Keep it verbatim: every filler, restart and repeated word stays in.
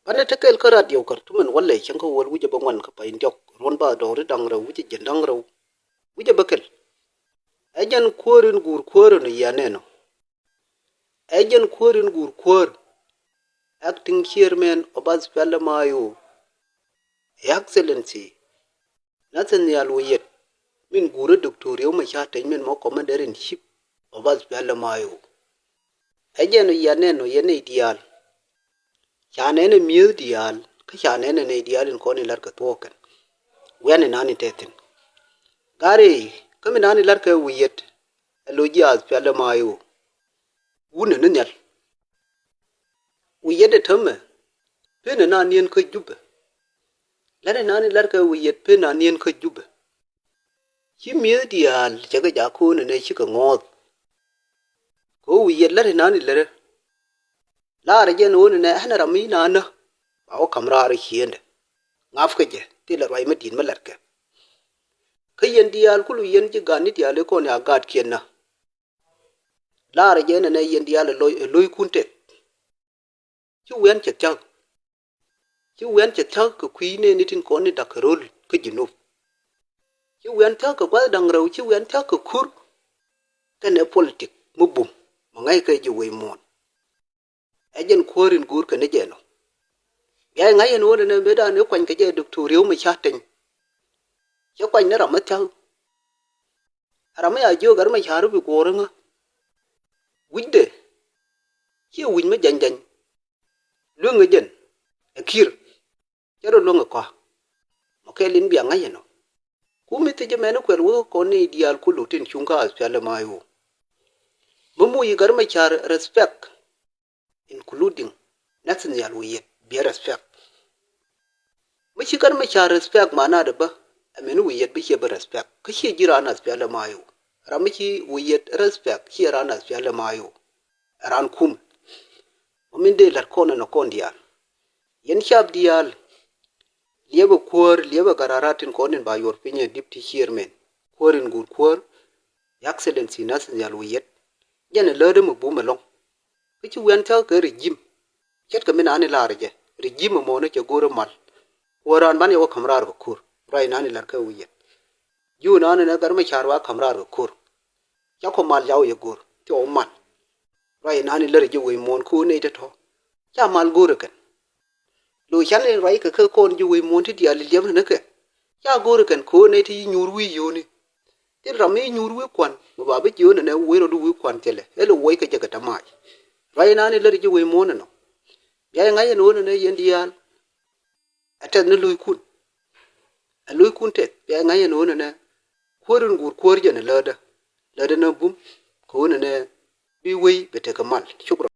Banɛ te kɛl kä radio Khartoum ɛn walɛ cäŋ kä wäl wi̱cɛ bä ŋuan kä pay in diɔk ruɔ̱n ba dɔɔri da̱ŋ rɛw wi̱cɛ jiɛn da̱ŋ rɛw. Wi̱cɛ bä kɛl. Ɛ jɛn kuäär in guur kuäär in yian ɛnɔ. Ɛ jɛn kuäär in guur kuäär. Acting chairman of SPLM-IO. Excellency Nathaniel Oyet, min guurä Doctor Riek Machar Teny, min mɔ commander in chief of SPLM-IO. Ɛ jɛn ɔ yɛn nɛn ɔ yɛn nɛy diaal. Ca nɛn ɛ mi̱eth diaal kä ca nɛn ɛ nɛy diaal in kɔn in la̱rkɛ thuɔ̱ɔ̱kɛn. Wian in nani tɛthin. Gari kä min nani la̱rkɛ Oyet ɛ lo̱c ji̱ SPLM-IO. Wunɛ ni nhial. Oyet ɛ täämɛ pen ɛ na niɛn kä Jubɛ. La̱t ɛ nani la̱rkɛ Oyet pen a niɛn kä Jubɛ. Ci mi̱eth diaal cɛ kɛ jaak ko̱n ɛnɛ cikɛ ŋɔ̱ɔ̱th. Kɛ ɣöö Oyet la̱t ɛ nani lärä. Laarɛ jɛn ɣöö nɛnɛ ɛn ram mi nanä ba wä ka̱m raar ɛ ciëndɛ. Ŋa̱pkɛ jɛ thilɛ ruac mi di̱i̱t mi la̱tkɛ. Kä yɛn diaal kulu yɛn ji̱ gat ni diaal i̱ kɔn ya gaatkiɛn nä. Laarɛ jɛ nɛnɛ yɛn diaal ɛ lo̱ckun tɛth. Ci wian cɛ thia̱k. Ci wian cɛ thia̱k kɛ kui̱ nɛɛni tin kɔn ni da̱k kɛ ro̱l kä Jinub. Ci wian thia̱k kɛ gua̱th da̱ŋ rɛw, ci wian thia̱k kɛ kur. Kɛnɛ politik mi bum mi ŋa̱ckɛ ji̱ wec muɔ̱ɔ̱n. Ɛ jɛn kuäär in guur kɛn ni jɛn ɔ. Bia i̱ ŋa̱c ɛn ɣöö nɛnɛ mëëdan i̱ kuany kɛ jɛ Doctor Riek Machar Teny. Cɛ kuany ni ram mi thia̱k. Ram mi ya jiök gat mi ca̱r bi guɔ̱ɔ̱r iŋä. Wi̱cdɛ ciɛ wi̱c mi jany jany. Lueŋ ɛ jɛn ɛ Kiir. Cɛ rɔ luäŋ ɛ kɔa. Mɔ kɛɛl in bia ŋa̱c ɛnɔ. Ku mi thiec ɛmɛn i̱ kuɛl wek kɔn ni diaal kulu tin cuŋ kä SPLM-IO. Mi muc i̱ gat mi ca̱r respect, including Nathaniel Oyet, bia respect. Mi ci gat mi ca̱r respect manadɛ bä, ɛmɛn i̱ Oyet bi ciɛ bi respect kä ciɛ ji̱ raan SPLM-IO. Ram mi ci Oyet respect ciɛ raan SPLM-IO. Ɛ raan kum. Mɔ min dee la̱t kɔn ɛn ɛ kɔn diaal. Yɛn cap diaal. Liɛpɛ kuäär, liɛpɛ gararat tin kɔn in ba yuɔr piny ɛ deputy chairman. Kuäär in guur kuäär. Excellency Nathaniel Oyet. Jɛn ɛ lätdä mi bum ɛlɔ̱ŋ. Kä ci wian thia̱k kɛ regime. Ce̱tkɛ min ani laarɛ jɛ. Regime ɛmɔnä cɛ go̱o̱rä mal. Kuäär raan ban yɛ wä ka̱m raar kɛ ko̱r. Ruac nani la̱rkɛ Oyet. Ji̱ wä nani nɛ gat mi ca̱r wa ka̱m raar kɛ ko̱r. Ca kɔ mal ca wä yɛ go̱o̱r. Ti wä mal. Ruac nani lär ji̱ wec muɔ̱ɔ̱n ko̱o̱r nɛy tɔ̱tɔ̱. Ca mal go̱o̱rä kɛn. Lo̱c can in ruac kɛ kä kɔn ji̱ wec muɔ̱ɔ̱n ti diaal liɛpni ni kɛ. Ca go̱o̱rä kɛn ko̱o̱r nɛy ti nyuur wi̱i̱ yio̱o̱ni. Thil ram mi nyuur wi̱i̱ kuan mi ba bi jiöönɛ nɛ wec rɔ̱du wi̱i̱ kuan thilɛ. Ɛ lo̱ wuɔc kɛ jɛ kɛ tamac. Ruac nani lär ji̱ wec muɔ̱ɔ̱n ɛnɔ. Bia i̱ ŋa̱c ɛn ɣöö nɛnɛ yɛn diaal. Ɛ tɛth ni lo̱ckun. Ɛ lo̱ckun tɛth bia i̱ ŋa̱c ɛn ɣöö nɛnɛ. Kuäär in guur kuäär jɛn ɛ lätdä. Lätdä ni bum kɛ ɣöö nɛnɛ bi wec bɛ tekɛ mal. Cukran.